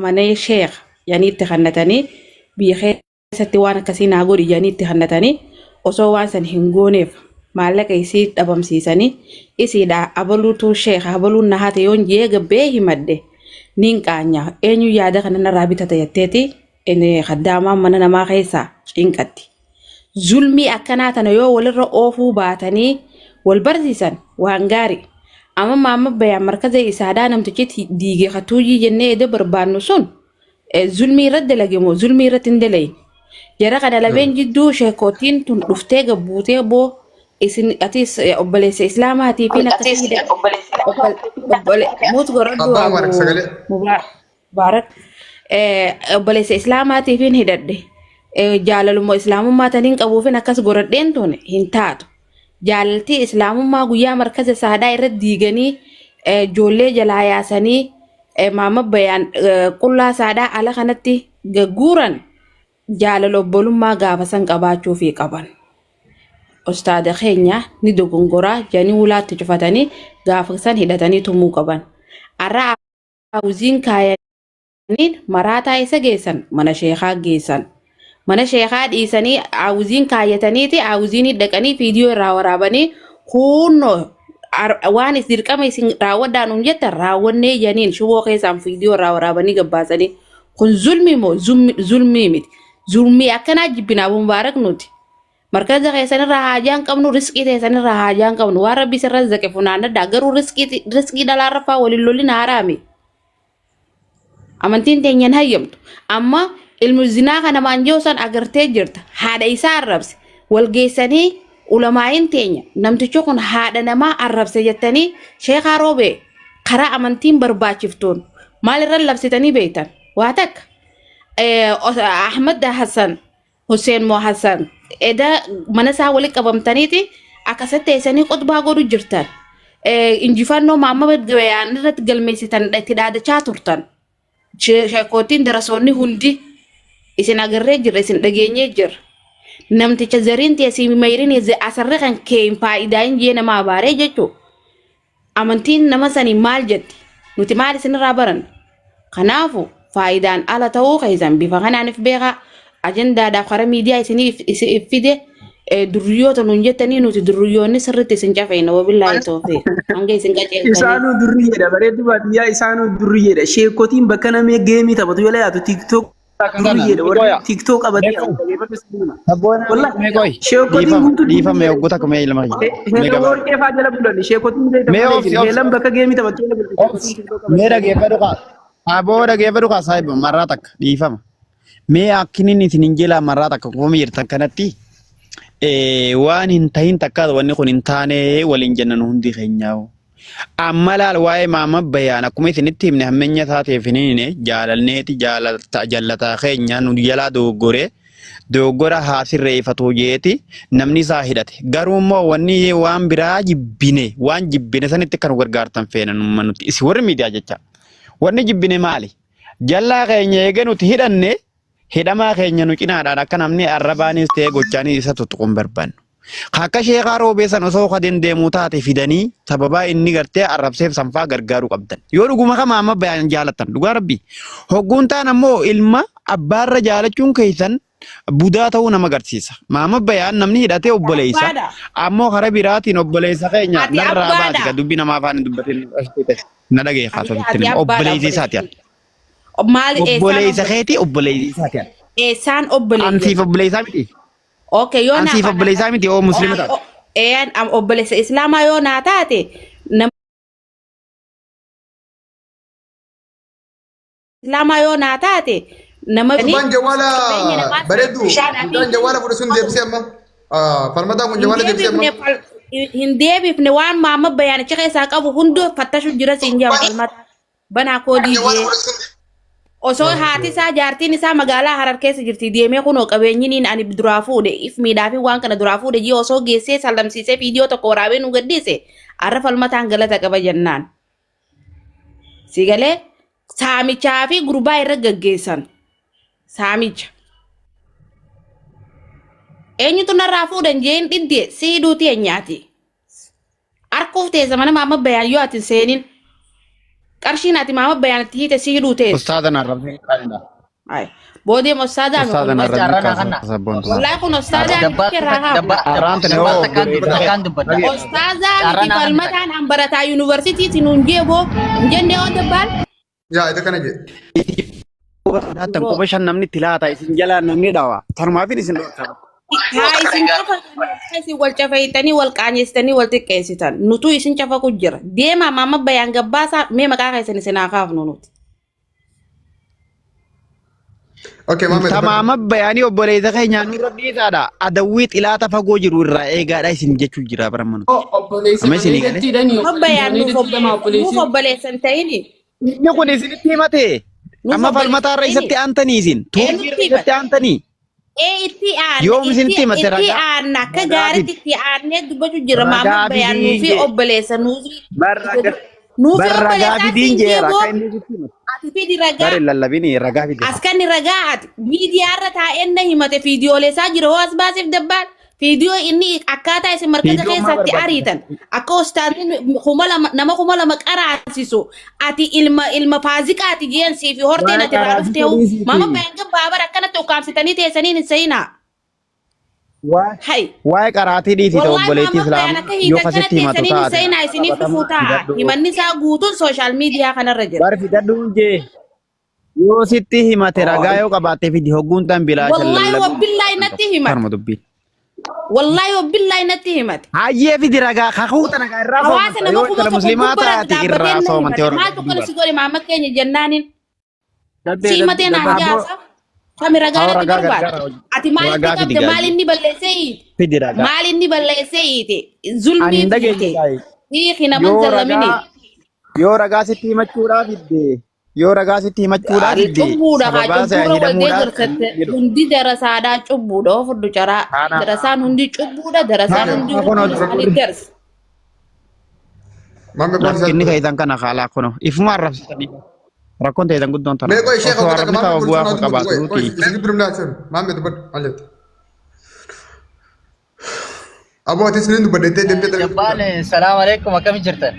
Amanee sheekh jedhanii itti kannatanii biyya keessatti waan akkasii naa godhi jedhanii itti kannatanii osoo waan san hin gooneef maallaqa isii dhabamsiisanii isiidha abaluutu sheekh abaluun na hate yoon jee gabbee himadhe niin qaanya eenyu yaada kana narraa bitata jetteeti kaddaamaan mana namaa keessaa cinqatti. Zulmii akkanaa tana yoo walirra oofuu baatanii wal barsiisan waan gaari. Amma maamma bayaan markaza isaadhaa namtichi diige katuuyyii jennee edda barbaannu sun zulmii irratti dalage moo zulmii irratti hin dalayin. Jara kana lameen jidduu sheekootiin tun dhuftee gabbuutee boo isin atis obboleessa islaamaatii fi akkasii muut goradhu Abbaa Mubarak sagalee. Mubaarak obboleessa islaamaatiifin hidhadhe jaalaluma islaamummaa taniin qabuufin akkas godhadheen tun hin taatu. Jaalaltii islaamummaa guyyaa markaza saadhaa irratti diiganii ijoollee jalaa yaasanii maama bayaan qullaa saadhaa ala kanatti gagguuran jaalala obbolummaa gaafa san qabaachuufii qaban. Ustaada keenya ni dogongoraa jedhanii ulaatti cufatanii gaafa san hidhatanii tumuu qaban. Arra Hawuziin kaayaniin maraataa isa geessan mana sheekaa geessan. Mana sheekaa dhiisanii hawuziin kaayataniiti hawuziin dhaqanii viidiyoo irraa waraabanii kuunnoo waan is dirqama isin raawwadhaa nuun jettan raawwannee janiin shuboo keessaan viidiyoo irraa waraabanii gabbaasanii. Kun zulmii moo zulmii miti. Zulmii akkanaa jibbinaa Mubaarak nuti. Markaza keessan irraa haajaa hin qabnu, risqii teessan irraa haajaa hin qabnu. Waan rabbi isin razzaqe funaannadhaa. Garuu risqii risqii dhalaa irra faa waliin lolin haraami. Amantiin teenya hin hayyamtu. Amma ilmu zinaa kana maanjoo san agartee jirta. Haadha isaa arrabse. Wal geessanii ulamaa'iin teenya namtichi kun haadha namaa arrabse jettanii sheekaa roobee karaa amantiin barbaachiftuun maal irra labsitanii beektan? Waa takka. Ahmad Hassan Hussein moo Hassan eda mana isaa walitti qabamtaniiti akkasitti teessanii qutbaa godhu jirtan. Injifannoo Mahammad Gabayaan irratti galmeessitan itti dhaadachaa turtan. Sheekootiin darasoonni hundi isin agarree jirra isin dhageenyee jirra. Namticha zariin teessii mayriin asarri kan kee hin faayidaa hin jee nama abaaree jechuudha. Amantiin nama sanii maal jetti? Nuti maal isinirraa baranna? Kanaafu faayidaan ala ta'uu keessan bifa kanaan if beekaa. Ajandaadhaaf karaa miidiyaa isinii if fide durriyoota nuun jettanii nuti durriyoonni sirriitti isin cafeena wabillaahi toofiiq. Hanga isin qaceeltanii. Isaanuu durriyyeedha bareedduu baadiyyaa isaanuu durriyyeedha. Sheekotiin bakka namee geemii taphatu yoo yaatu tiiktook Duriyyeedha warri TikTok qabatee dhageeffadhu sitti hima. Sabboonaa Wallahi mee qoy sheekotiin dhiifama guutuu dhiifama duriyyeedha. yogguu takka mee ilma kiyya mee Heelan gabaa warqee faa jala bulan sheekotiin beekta mee malee obsi jiru. obsi Heelan bakka geemii taphattu jala bulti obsi sheekotiin TikTok mee qabatee. dhageeffadhu kaa aboo dhageeffadhu kaa saahiba marraa takka dhiifama mee akkinin isin hin jelaa marraa takka kofama jirtan kanatti waan hin tahin takka wanni kun hin taane waliin jennan hundi keenyaa. Amma laal waa'ee maama bayaan akkuma isinitti himne hammenya isaateef hin himne jaalalneeti jaalata jallataa keenya nu jalaa dogoggoree dogoggora haa sirreeffatu jeeti namni isaa hidhate. Garuu immoo wanni waan biraa jibbine waan jibbine sanitti kan nu gargaartan feena numma nuti isin warri miidiyaa jecha. Wanni jibbine maali? Jallaa keenya eega nuti hidhanne Hidhamaa keenya nu cinaadhaan akka namni arrabaanis ta'ee gochaanis isa tuttuqu hin barbaannu. Ka akka sheekaa roobee san osoo ka dendeemuu taate fidanii sababaa inni gartee arrabseef sanfaa gargaaruu qabdan. Yoo dhuguma kama amma bayaan jaalattan dhugaa rabbii. Hogguun taan ammoo ilma abbaarra jaalachuun keessan budaa ta'uu nama agarsiisa. Maama bayaan namni hidhatee obboleessa. Abbaadha. Ammoo karaa biraatiin obboleessa keenya Ati narraa baasi abbaadha. ka dubbii namaa afaan hin dubbatin. Na dhageeffaa Ati sasitti ati nama abbaadha obboleessa isaati. obboleessa. Maali eessaan Obboleessa obboleessa? keetii obboleessa isaati. Eessaan An obboleeyyan? siif obboleessaa miti. Okay, yoo An naa siif obboleessaa miti oo musliima taate. Eeyyan obboleessa islaamaa yoo naa taate nama islaamaa yoo naa taate nama Gurbaan jawwaala qabeenya namaa bareedu bishaan fi gurbaan jawwaala fudhe sun deebisee amma. Falmataan kun hin jawwaala deebisee amma. deebifne hin deebifne waan maamma bayaanicha keessaa qabu hunduu fattashu jira siin jedhama falmataa. Banaa koodii jee. Osoo haati isaa jaartiin isaa magaalaa Harar keessa jirti deemee kunoo qabeenyiniin ani duraa fuudhe if miidhaa fi waan kana duraa fuudhe jee osoo geessee sallamsiisee viidiyoo tokko waraabee nu gadhiise arra falmataan galata qaba jennaan. Si galee saamichaa fi gurbaa irra gaggeessan saamicha. Eenyutu narraa fuudhan jeen dhidde si hidhuuti eenyaati. Arkuuf teessa mana maamma bayaan yoo ati hin seenin. Qarshiin ati maama bayaanitti hiite si hidhuu teessu. Ustaaza na arrabsee qaaliidha. Ay, boodee ustaadaa mi Ustaaza kun. na Carraa arrabsee naa kanna. kaasa sabboontu. Wallahi kun ustaadaa Dabbaa miti irraa hafu. dabbaa Arraan tani dabbaa hoo takkaan dubbadha takkaan dubbadha. Ustaazaa Carraa miti naa kanna. falmataan an barataa yuunivarsiitiiti nuun jeeboo hin jennee oo dabbaan. Yaa ita kana jedhe. Sodaattan quba shan namni itti laata isin jalaa namni dhawa. Tanumaafin isin dhorka. Haa isin qofa isin wal cafayitanii wal qaanyeessitanii wal xiqqeessitan. Nutuu isin cafaqu jira. Deemaa maama bayaan gabbaasaa mee maqaa keessan isin haa kaafnu nuti. Okay, maame dubbadhu. Tamaama bayaanii obboleessa keenyaa nurra dhiisaadha. Adawwii xilaata fagoo jiru irraa eegaadha isin jechuu jira bara mana. Obboleessi Amma isinii malee galee? jechiidhani Maama obboleessi bayaan malee nuuf jechiidhama nuuf obboleessi. obboleessan ta'ini. Inni kun isinitti himate. Nuuf Amma falmataa irra obboleessan isatti ta'ini. aantanii isin. Tuubii irra Eenyutti isatti himate? aantanii. Ee itti aanna Yoom itti isinitti himate itti ragaa? aanna akka Ragaa gaariitti fidi. itti aannee dubbachuu jira maama Ragaa bayaan fidiin nuufi jee. obboleessa nuufi Bar ragaa nuufi bar ragaa obboleessaa fidiin siin jee jeeboo ragaa inni sitti himate. ati fidi Bar ragaa hin lallabini ragaa fidi. as kan ragaa ati miidiyaarra taa'een na himate fiidiyoolee isaa jira hoo as baasiif dabbaan fiidiyoo inni akkaataa isin markaza Fiidiyoo maa keessatti barbaachisa? ariitan akka ustaazni 2000 nama 2000 qaraasisu ati ilma ilma faaziqaati jeen sii fi horteen Waa'ee ati irraa qaraasisa dhufteehu dhiisiiti. maama bayan gabbaabar akkanatti ukkaamsitanii teessaniin hin seenaa. Hay. Waa'ee qaraatii dhiisii ta'u Wallahi obboleettii maama bayan islaamaa akka yoo hiitan kana kasitti himatu teessaniin hin taate seenaa isiniif dhufuu qabatamaa taa'a. fidadhu. Himanni isaa guutuun sooshaal miidiyaa kanarra jira. Bar fidadhu jee yoo sitti himate ragaa yoo qabaatte fidi hogguun tan bilaasha Wallahi lallabuun wabillahi natti himate. kanuma dubbiin. Wallahi wabillahi natti himate. Hayyee fidi ragaa kakuu tana kan irraa Hawaasa soomanta nama yoo kuma intala tokko musliimaa gubbaratti taate dhaabbatee irraa na soomante himate. warra Maaltu akkana si godhe maama keenya jennaaniin. Dabbee Si himatee dabbee naan Aboo jaasa. Kami ragaa haa natti ragaa barbaada. gargaara hojii. Ati maalitti Ragaa fidi qabde maal gaayee. inni balleessee hiite? Fidi ragaa. Maal inni balleessee hiite? Ani Zulmii hin dhageenye hiite. gaayee. Hiiki naman Yoo zallamini. ragaa yoo ragaa sitti himachuudhaaf fidde yoo ragaa sitti himachuudhaaf Ani fidde cubbuudha haa sababaa isa cubbuurra wal hidhamuudhaaf kan deeggarsatte jedhu. hundi darasaadhaa cubbuudha oo fudhu caraa Kana darasaan hundi cubbuudha darasaan Maame hundi kana kunoo hundi isaanii darsa. maame qoon isaa rakkinni dubbadhu. keessan kana haalaa kunoo ifuma arrabsitanii rakkoon teessan guddoon tana Mee qoy sheekha osoo qoy takka arrabni maame saba kun bu'aa sun akka dubbadhu qoy qoy qabaatuuti. isin gidduu naa seenu maame dubbadhu maal jette. Aboo ati isiniin dubbadhe ittee deemtee dalagaa Jabbaan dubbadha. salaam alaikum akkam jirtan?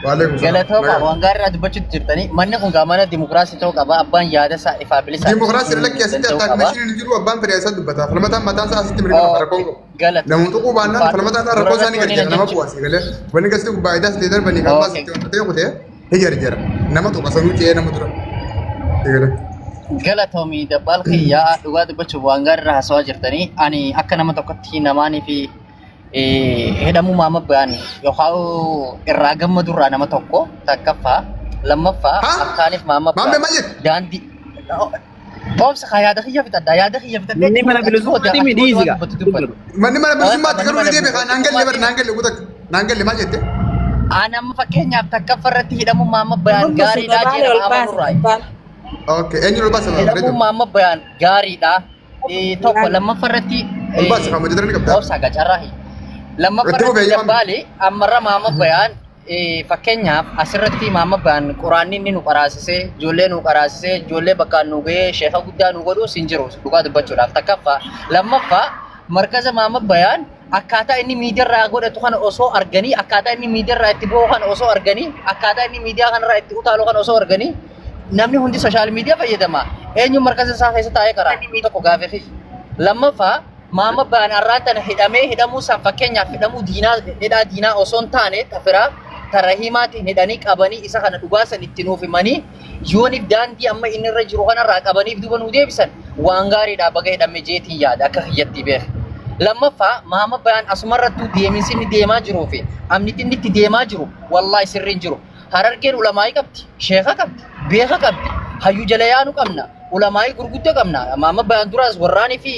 Waalaikum salaam. Galatooma Nagaa. waan gaarii irraa dubbachuutti jirtanii manni kun gaa mana dimokiraasii ta'uu qaba abbaan yaada isaa ifaa bilisaan Dimokiraasii ibsachuu lakki asitti danda'uu attaa qaba. meeshiin hin jiru abbaan fedhe isaa dubbata. Falmataan mataan isaa asitti mirga qaba rakkoon qabu. Galata Namni tuquu baannaan ulfaadhu falmataan dura rakkoo irratti isaanii waliin gadi jala nama jechuudha. bu'aa si galee. Wanni gasti gubbaa idaas ta'e darbanii kan baas Okay. itti wantoota kutee ni jarjara. Nama tuqa sanuu ce'ee nama dura. Si galee. Galatoomii dabbaal kiyyaa dhugaa dubbachuuf waan gaarii irraa haasawaa jirtanii ani akka nama tokkotti namaanii fi hidhamuu maama ba'an yookaan irraa gammadurraa nama tokko takkaffaa lammaffaa Ha? akkaaniif maama Maammee ba'an maal jette? daandii obsa kaa yaada kiyya fixadha yaada kiyya fixadha Inni mana achi booda bilisummaatti achi booda waan midhiisiga. dubbatu dubbadhu. Manni mana bilisummaatti Manni garuu mana ni deebi'a. Naan galle bara bilisummaatti naan galle guutak. Naan galle maal jette? Ani amma fakkeenyaaf takkaffaa irratti hidhamuu maama ba'an Amma gaariidha sodabaale jedhama ol baasa amanurraa. dabbaan. Okay, eenyu ol baasa Hidhamuun bareedu. maama bayaan gaariidha. Tokko lammaffaa irratti Ol baasa kan hojjetan ni qabda. obsa gacarraa. Lammaffaa Itti irratti fufee maame. dabbaale ammarra maama bayaan fakkeenyaaf asirratti maama bayaan quraanni inni nu qaraasisee ijoollee nu qaraasisee ijoollee bakkaan nu gahee sheeka guddaa nu godhuus hin jiru dhugaa dubbachuudhaaf takkaffaa. Lammaffaa markaza maama bayaan akkaataa inni miidiyaarraa godhatu kana osoo arganii akkaataa inni miidiyaarraa itti boo'u kana osoo arganii akkaataa inni miidiyaa kanarraa itti utaalu kana osoo arganii namni hundi sooshaal miidiyaa fayyadama. Eenyu markaza isaa keessa taa'ee karaa tokko gaafii kiyya. Lammaffaa maama ba'an arraan tana hidhamee hidhamuu san fakkeenyaaf hidhamuu diinaa hidhaa diinaa osoo hin taane tafiraa tarahimaatiin hidhanii qabanii isa kana dhugaa san itti nuuf himanii yooniif daandii amma inni irra jiru kanarraa qabaniif duuba nuu deebisan waan gaariidha baga hidhame jeetiin yaada akka kiyyatti beeka. Lammaffaa maama bayaan asumarrattuu deeminsi inni deemaa jiruu fi amniti inni itti deemaa jiru wallaahi sirriin jiru. Harargeen ulamaa'ii qabdi, sheeka qabdi, beeka qabdi, hayyuu jala yaanu qabna, ulamaa'ii gurguddoo qabna. Maama bayaan duraas warraanii fi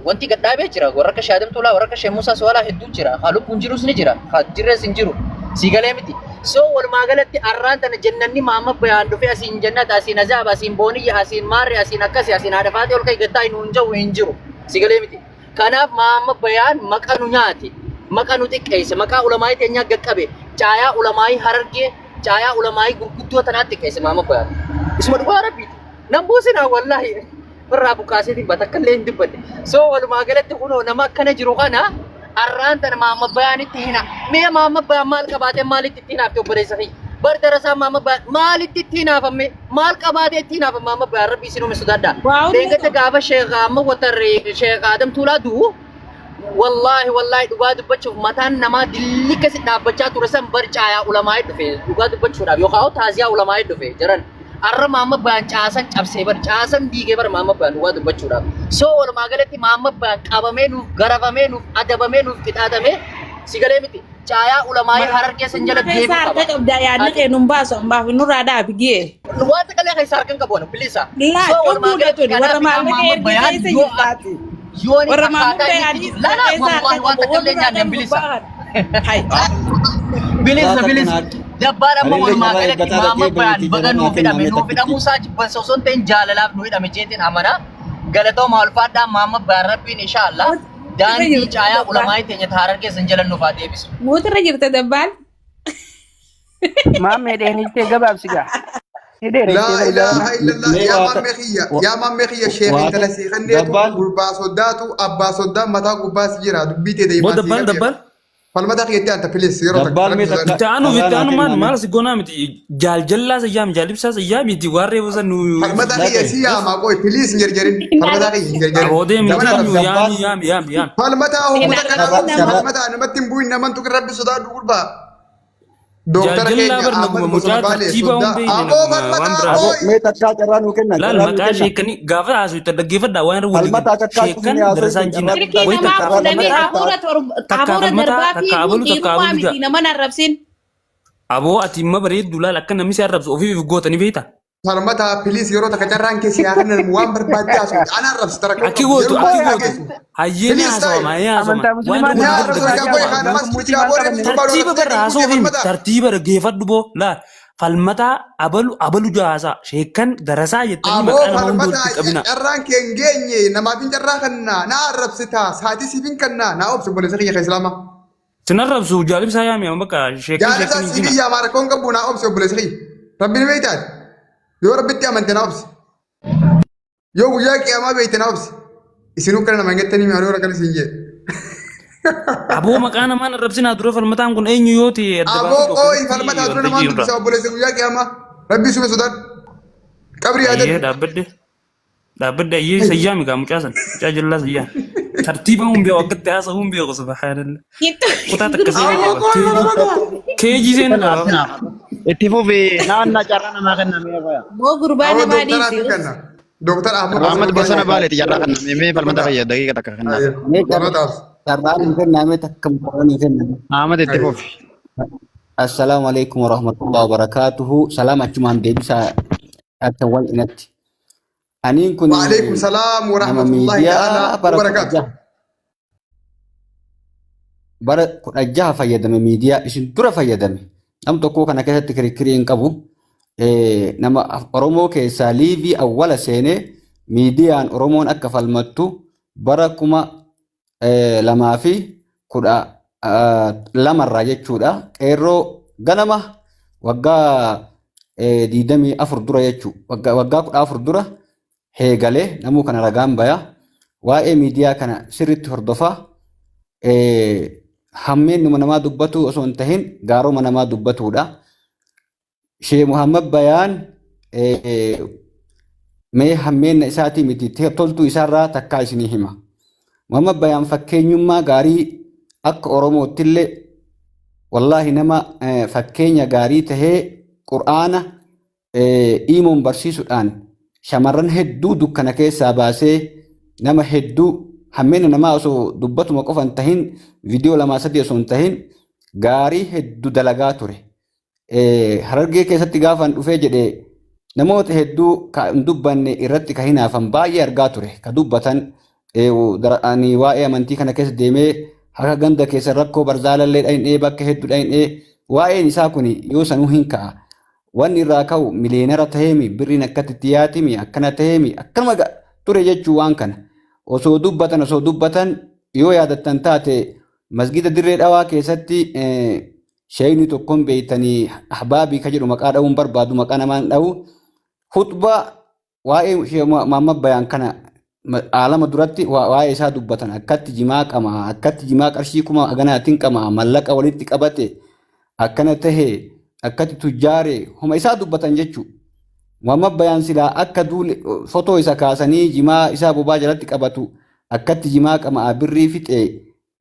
wanti gadhaabee jira. Warra akka Shaadam Tolaa, warra akka Sheek Muusaa Suwalaa hedduu jira. Haa lubbuun jirus ni jira, haa jirres hin jiru. Sii galee miti. So walumaa galatti arraan tana jennanni maama bayaan dhufee asiin jannata, asiin azaaba, asiin booniyya, asiin maarre, asiin akkasi, asiin haadha faatee ol ka'e gattaa hin jiru hin jiru. Sii galee miti. Kanaaf maama bayaan maqa nu nyaate, maqa nu xiqqeesse, maqaa ulamaa'ii teenyaa gaqqabe, caayaa ulamaa'ii harargee, caayaa ulamaa'ii gurguddoo tanaa xiqqeesse maama bayaan. Isuma dhugaa rabbiiti. Nan buusinaa wallaahi irraa buqqaaseetiin bata akka illee hin dubbanne. So walumaa galatti kunoo nama akkana jiru kana arraan tana maama bayaanitti hina. Mee maama bayaan maal qabaatee maalitti itti hinaafte obboleessa kiyya? Bar darasaa Maamma Bayaan maalitti itti hinaafame? Maal qabaatee itti hinaafame Maamma Bayaan Rabbi isin uume sodaadhaa. Waa hunda Deeggarsa qaba. gaafa Sheekh amma watarri Sheekh Adam Tuulaa du'u wallaahi wallaahi dhugaa dubbachuuf mataan namaa dilli si dhaabbachaa ture san bar caayaa ulamaa'ee dhufe dhugaa dubbachuudhaaf yookaan taaziyaa ulamaa'ee dhufe jiran. Arra Maamma Bayaan caasan cabsee bar caasan diigee bar Maamma Bayaan dhugaa dubbachuudhaaf. So walumaa galatti Maamma Bayaan qabamee nuuf garafamee nuuf adabamee nuuf qixaatamee si galee miti. Caayaa ulamaa'ee harar keessa jala Keessaa deemuu harka qaba. qabdaa yaadni kee nun baasu ammaaf nurraa dhaabi giyee. Wanta kalee keessa harka hin qabu ani bilisa. Laa So walumaa cubbuudha galatti tuni warra kanaaf maallaqa Maamma ergee Bayaan keessa yoo jirtaati. yoo inni Warra maamma akkaataa inni Bayaan itti jiru. Lala keessa wallahi harka wanta qabu kallee warra nyaanne kan bilisa. gubbaa Hai. Bilisa bilisa. Dabbaan amma Anillee walumaa carraa galatti eeggataa Maamma dhaqee Bayaan bareetii baga jala nuu naa hidhame kenname nuu hidhamuu takkitti. isaa jibbansa osoo hin ta'in jaalalaaf nu hidhame jeetiin amana. Galatooma ulfaadhaa Maamma Bayaan Rabbiin inshaallah Mootirra daandii jirta caayaa dabbaan. ulamaa'ii teenya ta harar keessan jala nuuf haa deebisu. Mootirra jirta dabbaan. Maammee dheenichee gabaabsi gaa. Ni dheeressee Laa bar ilaaha gabaabsi. illallah Mee yaa waa maammee kiyya yaa maammee kiyya sheekh waa intala sii kenneetu dabbaan gurbaa soddaatu abbaa soddaa mataa gubbaa si jira dubbii tee Boo deemaa sii dabbal qabeera. dabbal. Falmataa kiyyatti anta please yeroo takka dabbaan rabbi mee takka sodaadhu. Itti aanuuf carraa itti naa aanu maal kenname. maal si goonaa miti jaaljallaa sayyaami jaalibsaa sayyaami itti waan reefu san nu Falmataa kiyya Laqe si yaamaa qoy please hin jarjarin falmataa kiyya hin jarjarin aboodee nama miti na eenyu arrabsi. dabbaan yaami yaami yaami yaami. Falmataa Hin hoggota kana arrabsin arrabsi nama. falmataa namatti hin bu'in naman tuqin rabbi sodaadhu gurbaa. Dooktara Jaaljallaa keenya bar Ahmad naguma Bosona mucaa Baalee tartiibaa soddaa hin beekne aboo naguma waan falmataa biraati. aboo qoy. mee takkaa carraa nuu kenna Laal carraa nuu maqaa kenna. sheekanii gaafa haasoo itti dhaggeeffadhaa waan irra walii galu. Falmataa takkaa Sheekan cufnee haasoo darasaan itti jiina. carraa Silkii Wayi namaa takka carraa fuudhanii falmataa lammataa hafuura takka hafuura falmataa darbaa takka fiiguun abalu takka dhiirummaa abalu miti ja'a. nama arrabsin. Aboo ati imma bareeddu laal akka namni si arrabsu ofiif gootanii beektaa? Falmataa please yeroo takka carraan kee si haa kennan waan barbaadde haasofte ana arrabsi tara Akki gootu yeroo akki si haa gootu geessu. hayyee ni Please haasawama ta'i. hayyee haasawama Amantaa waan musliimaa irra Ni walii ni galu arrabsi hordofaa gaa qoy jira. kaa namas Garuu jira maal boo qabanne reefu gurbaa Tartiiba arrabsitee barra kan haasoo buutee fi falmataa. tartiiba dhaggeeffadhu boo laal falmataa abalu abalu jaasaa sheekkan darasaa jettanii Aboo maqaa nama hunda falmataa walitti qabina. carraan kee hin geenye namaaf hin carraa kannaa na arrabsitaa saatii siif hin kannaa naa obsi obboleessa kiyya kan islaamaa. Sin arrabsu jaalibsaa yaami amma bakka sheekkan Jaalibsaa sheekkan hin siif jina. iyyaa maara koon qabu naa obsi obboleessa kiyya. Rabbi ni beektaati. Yoo rabbitti amante naa obsi. Yoo guyyaa qiyaamaa beekte naa obsi. Isinuu kana nama hin gettanii mi'aanuu rakkana siin jee. Aboo maqaa namaan arrabsinaa dura falmataan kun eenyu yoo ta'e adda Aboo baasuu qooyi akkamitti falmataa dura wanta namaan jiru dubbisa obboleessa guyyaa qiyaamaa. Rabbi suma sodaadhu. Qabri Ayyee yaadadhu. dhaabbadde dhaabbadde ayyee sayyaami gaa mucaa san mucaa jallaa sayyaami. Tartiiba hin beeku akkatti haasa'uu hin beeku subhaanallah. Kutaa takka seenuu Aboo qaba. qooyi falmataa. Keejii seenuu qaba. Itti fufi naannaa carraa namaa kenname faya. Moo gurbaa Aboo namaa dooktaraa fi dhiisi. kenna. Dooktar Ahmad Ahmad Bosona Bosona Baalee. Baaleeti carraa kenname mee falmata fayyada daqiiqa takka kennaaf. Ayyee. Mee Falmataaf. carraa nuu kenname takka carraa nuu kenname. Ahmad itti Ayyee. fufi. Assalaamu alaikum warahmatullahi wabarakatuhu. Salaam achumaan deebisaa akka wal inatti. Aniin kun وعليكم السلام nama ورحمة الله تعالى miidiyaa bara kudha وبركاته. jaha bara 16 fayyadame miidiyaa isin dura fayyadame. Nam tokko kana keessatti kirikkirii hin qabu. Nama Oromoo keessaa liivii awwala seenee miidiyaan Oromoon akka falmattu bara 2012rraa jechuudha. Qeerroo ganama waggaa 24 dura jechuudha. Waggaa 14 dura heegalee namuu kana ragaan baya. Waa'ee miidiyaa kana sirriitti hordofaa. Hammeenuma namaa dubbatu osoo hin tahin gaaroma namaa dubbatudha. Shee Muhammad Bayaan mee hammeenna isaatii miti toltuu isaarraa takkaa isinii hima. Muhammad Bayaan fakkeenyummaa gaarii akka Oromoottillee wallaahi nama fakkeenya gaarii tahee Qur'aana iimoon barsiisuudhaan shamarran hedduu dukkana keessaa baasee nama hedduu hammeena namaa osoo dubbatuma qofa hin tahin viidiyoo lamaa sadii osoo hin tahin gaarii hedduu dalagaa ture. Harargee keessatti gaafan dhufee jedhe namoota hedduu ka hin dubbanne irratti ka hinaafan baay'ee argaa ture. Ka dubbatan ani waa'ee amantii kana keessa deemee haka ganda keessa rakkoo barzaalallee dhayinee bakka hedduu dhayinee waa'een isaa kun yoo sanuu hin ka'a. Wanni irraa ka'u miliyeenara taheemi birriin akkatti itti yaatimi akkana taheemi akkanuma ture jechuu waan kana. Osoo dubbatan yoo yaadattan taate masgida dirree dhawaa keessatti sheeyni tokkoon beeytanii ahbaabii ka jedhu maqaa dha'uun barbaadu maqaa namaan dha'u khutbaa waa'ee Sheekh Muhammad Bayaan kana aalama duratti waa'ee isaa dubbatan akkatti jimaa qama akkatti jimaa qarshii kuma haganaatiin qama mallaqa walitti qabate akkana tahe. akkatti tujjaare homa isaa dubbatan jechuu. Muhammad Bayaan silaa akka duule fotoo isa kaasanii jimaa isaa bobaa jalatti qabatu akkatti jimaa qama'aa birrii fixee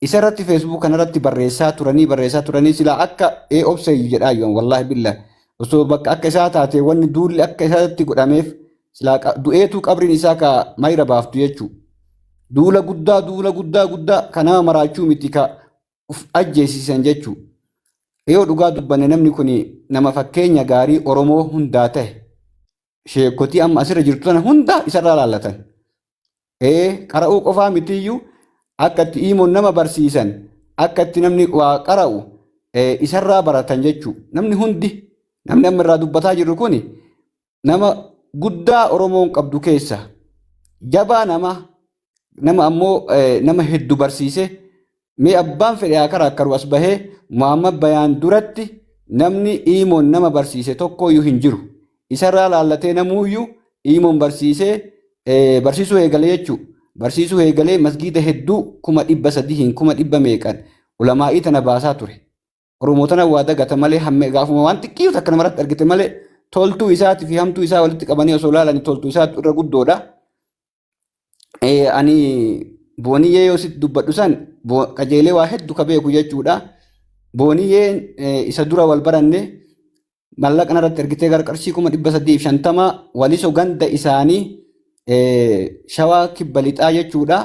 isa irratti Facebook kanarratti barreessaa turanii barreessaa turanii silaa akka ee obseeyyu jedhaa jiran wallaahi billah osoo bakka akka isaa taate wanni duulli akka isaatti godhameef silaa du'eetu qabriin isaa ka mayra baaftu jechuu. Duula guddaa duula guddaa guddaa ka nama maraachuu miti ka uf ajjeesisan jechuu. Yoo dhugaa dubbanne namni kun nama fakkeenya gaarii Oromoo hundaa ta'e sheekotii amma asirra jirtu tana hunda isarraa laallatan. Ee qara'uu qofaa mitiyyuu akka itti iimoon nama barsiisan akka itti namni waa qara'u isarraa baratan jechuu. Namni hundi namni amma irraa dubbataa jirru kun nama guddaa Oromoon qabdu keessa jabaa nama nama ammoo nama heddu barsiise mee abbaan fedhe haa karaakkaru as bahee Muhammad Bayaan duratti namni iimoon nama barsiise tokkooyyuu hin jiru. Isarraa laallatee namuuyyuu iimoon barsiisee barsiisuu eegalee jechuudha. Barsiisuu eegalee masgiida hedduu 300,000 100,000 meeqan ulamaa'ii tana baasaa ture. Oromoo tana waa dagata malee hamme gaafuma waan xiqqii takka namarratti argite malee toltuu isaatii fi hamtuu isaa walitti qabanii osoo ilaalanii toltuu isaatu irra guddoodha. Ani booniyyee yoo sitti dubbadhu san qajeelee waa hedduu ka beeku jechuudha. Booniyyeen isa dura wal baranne mallaqa narratti ergitee gara qarshii 350,000 waliso ganda isaanii shawaa kibba lixaa jechuudha.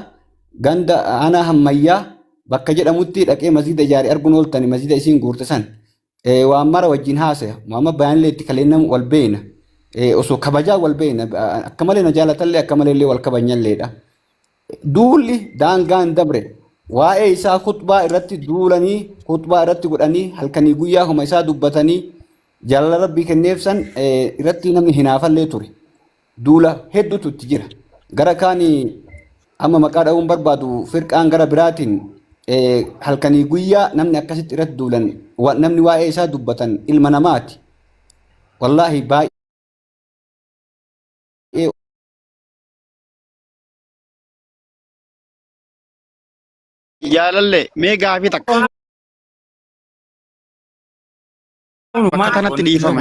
Ganda aanaa hammayyaa bakka jedhamutti dhaqee masgiida ijaare arguun ooltani masgiida isiin guurte san. Waan mara wajjin haasaya. Muhammad Bayaanillee itti kaleennamu wal beeyna. Osoo kabajaa wal beeyna. Akka malee na jaalatallee akka malee illee wal kabajnalleedha. Duulli daangaan dabre waa'ee isaa khutbaa irratti duulanii khutbaa irratti godhanii halkanii guyyaa homa isaa dubbatanii jaalala rabbii kenneef san irratti namni hinaafallee ture. Duula hedduutu itti jira. Gara kaanii amma maqaa dha'uun barbaadu firqaan gara biraatiin halkanii guyyaa namni akkasitti irratti duulan namni waa'ee isaa dubbatan ilma namaati. Wallaahi baay'ee Jaalalle mee gaafii takka bakka kanatti dhiifama.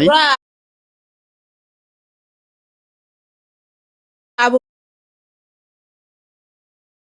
Abu